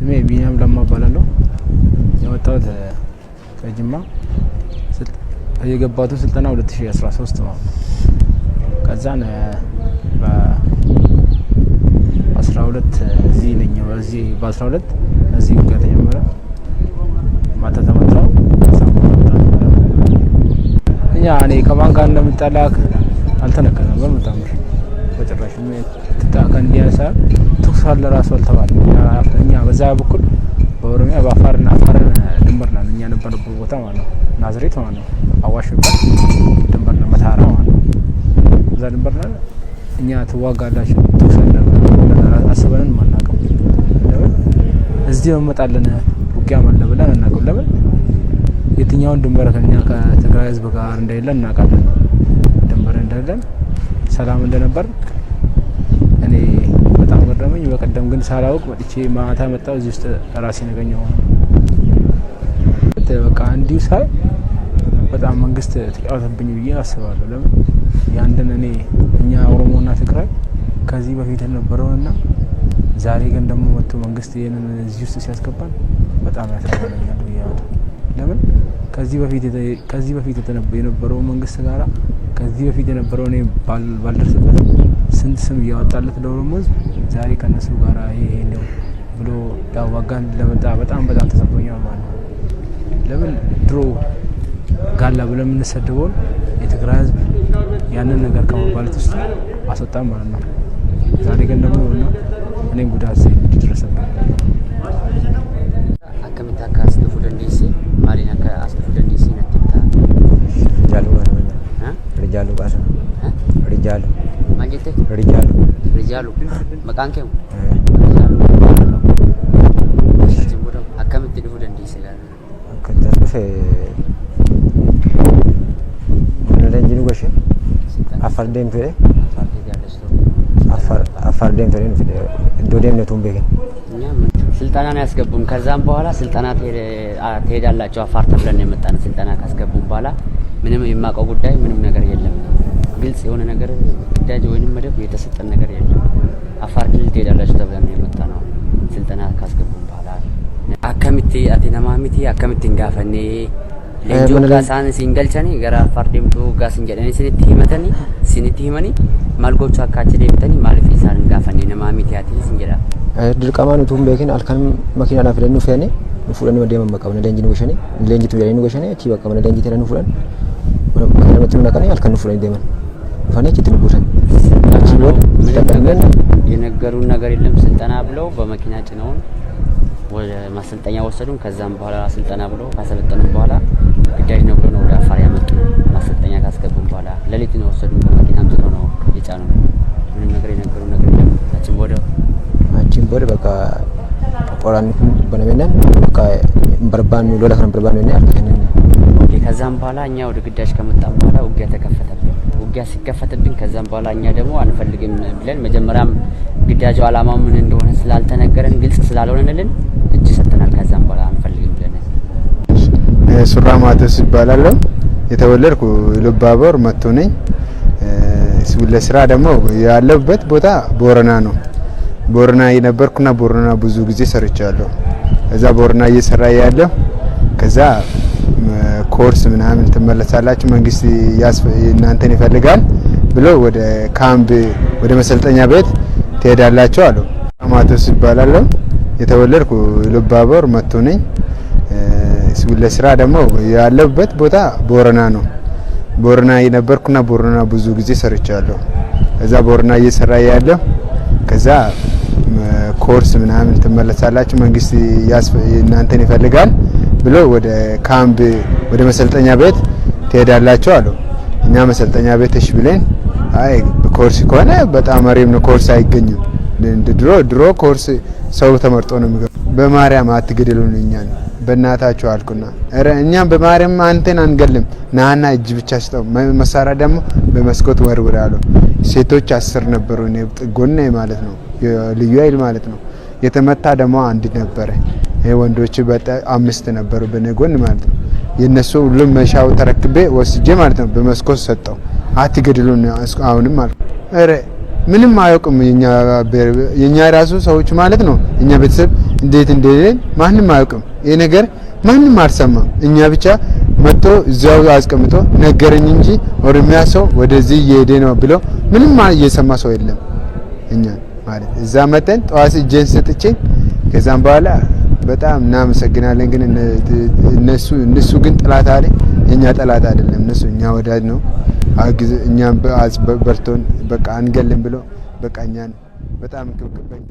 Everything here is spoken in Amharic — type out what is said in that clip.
ስሜ ቢኒያም ለማ እባላለሁ። የመጣሁት ከጅማ፣ የገባሁት ስልጠና 2013 ነው። ከዛን በ12 እዚህ ነኝ። በዚህ በ12 እዚህ ውጊያ ተጀመረ። ማታ ተመታው። እኛ እኔ ከማን ጋር እንደምጠላ አልተነከረም ነበር ምታምር በጭራሽ ትጣካ እንዲያሳ ተኩስ አለ ራሱ አልተባለም። እኛ በዛ በኩል በኦሮሚያ በአፋርና አፋር ድንበር ነን እኛ ነበርበት ቦታ ማለት ነው። ናዝሬት ማለት ነው። አዋሽ ይባል ድንበር ነው፣ መተሃራ ማለት ነው። እዛ ድንበር ነን እኛ። ትዋጋላችሁ ተኩስ አለ አስበንን አናውቅም። ለምን እዚህ እንመጣለን ውጊያም አለ ብለን አናውቅም። ለምን የትኛውን ድንበር ከኛ ከትግራይ ህዝብ ጋር እንደሌለን እናውቃለን። ድንበር እንደሌለን ሰላም እንደነበር እኔ በጣም ገረመኝ። በቀደም ግን ሳላውቅ መጥቼ ማታ መጣሁ፣ እዚህ ውስጥ ራሴን አገኘሁ። በቃ እንዲሁ ሳይ በጣም መንግስት ተጫወተብኝ ብዬ አስባለሁ። ለምን ያንድን እኔ እኛ ኦሮሞና ትግራይ ከዚህ በፊት የነበረውንና ዛሬ ግን ደግሞ መጥቶ መንግስት ይህንን እዚህ ውስጥ ሲያስገባን በጣም ያሳዝነኛል ብዬ። ለምን ከዚህ በፊት የነበረው መንግስት ጋራ ከዚህ በፊት የነበረው እኔ ባልደርስበት ስንት ስም እያወጣለት ለኦሮሞ ህዝብ ዛሬ ከነሱ ጋራ ይሄ ነው ብሎ ያዋጋን ለመጣ በጣም በጣም ተሰምቶኛል ማለት ነው። ለምን ድሮ ጋላ ብለን የምንሰድበውን የትግራይ ህዝብ ያንን ነገር ከመባለት ውስጥ አስወጣም ማለት ነው። ዛሬ ግን ደግሞ እና እኔም ጉዳት እንዲደረሰብኝ Akkamitti akka as dhufuu dandeesse, maaliin akka as dhufuu dandeesse natti himtaa? Rijaalu Qaasuma. Rijaalu Qaasuma. Rijaalu. Maal jette? Rijaalu. Rijaalu. Maqaan kee moo? Rijaalu. Achiin booda akkamitti dhufuu dandeesse gaara? Akkamitti as dhufe, mana leenjii nu gashe, Afar deemtu jedhe. Afar deemtu jedhee nu fide, iddoo deemne utuu hin beekin. ስልጠና ነው ያስገቡን። ከዛም በኋላ ስልጠና ትሄዳላችሁ አፋር ተብለን ነው የመጣነው። ስልጠና ካስገቡን በኋላ ምንም የማውቀው ጉዳይ ምንም ነገር የለም። ግልጽ የሆነ ነገር ግዳጅ ወይንም መደብ የተሰጠን ነገር የለም። አፋር ክልል ትሄዳላችሁ ተብለን ነው የመጣነው። ስልጠና ካስገቡን በኋላ akkamitti ati namaa miti, akkamitti hin gaafannee leenjii Mana hoggaa isaan isin galchanii gara Affaar deemtuu hoggaa isin jedhanii isinitti himatanii isinitti himanii maal gochuu akka achi deemtanii maaliif isaan hin gaafanne, namaa miti ati isin jedha. Dirqamaan utuu hin beekin halkan makiinaadhaan fidanii nu fe'anii nu fuudhanii deeman, bakka mana leenjii nu gashanii, leenjitu jedhanii nu gashanii, achii bakka mana leenjii jedhanii nu fuudhan, makiinatti nu naqanii halkan nu fuudhanii deeman, dhufanii achitti nu buusan. Achii booda ምንም ነገር dadhabneen የነገሩን ነገር የለም። ስልጠና ብለው በመኪና ጭነውን ወደ ማሰልጠኛ ወሰዱን። ከዛም በኋላ ስልጠና ብለው ካሰለጠኑን በኋላ ግዳጅ ነው ብለው ነው ወደ አፋር ያመጡ። ማሰልጠኛ ካስገቡን በኋላ ሌሊት ነው ወሰዱን። በመኪና አምጥተው ነው የጫኑን። ምንም ነገር የነገሩን ነገር የለም። Achiin booda Achiin booda bakka waraanni kun banamennaan bakka hin barbaannu, lola kana hin barbaannu jennee harka kennanne. Okay፣ ከዛም በኋላ እኛ ወደ ግዳጅ ከመጣን በኋላ ውጊያ ተከፈተብን። ውጊያ ሲከፈትብን ከዛም በኋላ እኛ ደግሞ አንፈልግም ብለን መጀመሪያም ግዳጁ ዓላማው ምን እንደሆነ ስላልተነገረን ግልጽ ስላልሆነልን እጅ ሰጥተናል። ከዛም በኋላ አንፈልግም ብለን ሱራ ማቴዎስ ይባላለሁ። የተወለድኩ ኢሉባቦር መቱ ነኝ። ለስራ ደግሞ ያለሁበት ቦታ ቦረና ነው። ቦረና የነበርኩና ቦረና ብዙ ጊዜ ሰርቻለሁ። እዛ ቦረና እየሰራ ያለሁ ከዛ ኮርስ ምናምን ትመለሳላችሁ፣ መንግስት እናንተን ይፈልጋል ብሎ ወደ ካምፕ ወደ መሰልጠኛ ቤት ትሄዳላችሁ አሉ። ማቴዎስ ይባላለሁ። የተወለድኩ ኢሉባቦር መቱ ነኝ። ለስራ ደግሞ ያለሁበት ቦታ ቦረና ነው። ቦረና የነበርኩና ቦረና ብዙ ጊዜ ሰርቻለሁ። እዛ ቦረና እየሰራ ያለሁ ከዛ ኮርስ ምናምን ትመለሳላችሁ፣ መንግስት እናንተን ይፈልጋል ብሎ ወደ ካምፕ ወደ መሰልጠኛ ቤት ትሄዳላችሁ አሉ። እኛ መሰልጠኛ ቤት እሺ ብለን፣ አይ ኮርስ ከሆነ በጣም አሪፍ ነው፣ ኮርስ አይገኝም። እንደ ድሮ ድሮ ኮርስ ሰው ተመርጦ ነው የሚገባው። በማርያም አትግደሉን እኛን በእናታችሁ አልኩና፣ ኧረ እኛም በማርያም አንተን አንገልም፣ ናና እጅ ብቻ ስጠው፣ መሳሪያ ደግሞ በመስኮት ወርውር አሉ። ሴቶች 10 ነበሩ፣ እኔ ጎኔ ማለት ነው፣ ልዩ ኃይል ማለት ነው። የተመታ ደግሞ አንድ ነበረ። ይሄ ወንዶች አምስት ነበሩ በእኔ ጎን ማለት ነው። የነሱ ሁሉም መሻው ተረክቤ ወስጄ ማለት ነው በመስኮት ሰጠው። አትገድሉን አሁንም አልኩ። ኧረ ምንም አያውቅም የኛ ራሱ ሰዎች ማለት ነው። እኛ ቤተሰብ እንዴት እንደሄደን ማንም አያውቅም። ይሄ ነገር ማንም አልሰማም። እኛ ብቻ መጥቶ እዚያው አስቀምጦ ነገረኝ እንጂ ኦሮሚያ ሰው ወደዚህ እየሄደ ነው ብሎ ምንም እየሰማ ሰው የለም። እኛ ማለት እዛ መጠን ጠዋት እጄን ሰጥቼ ከዛም በኋላ በጣም እናመሰግናለን። ግን እነሱ ግን ጠላት አለ የኛ ጠላት አይደለም። እነሱ እኛ ወዳጅ ነው። እኛ በርቶን በቃ አንገልም ብሎ በቃ እኛን በጣም እንክብካቤ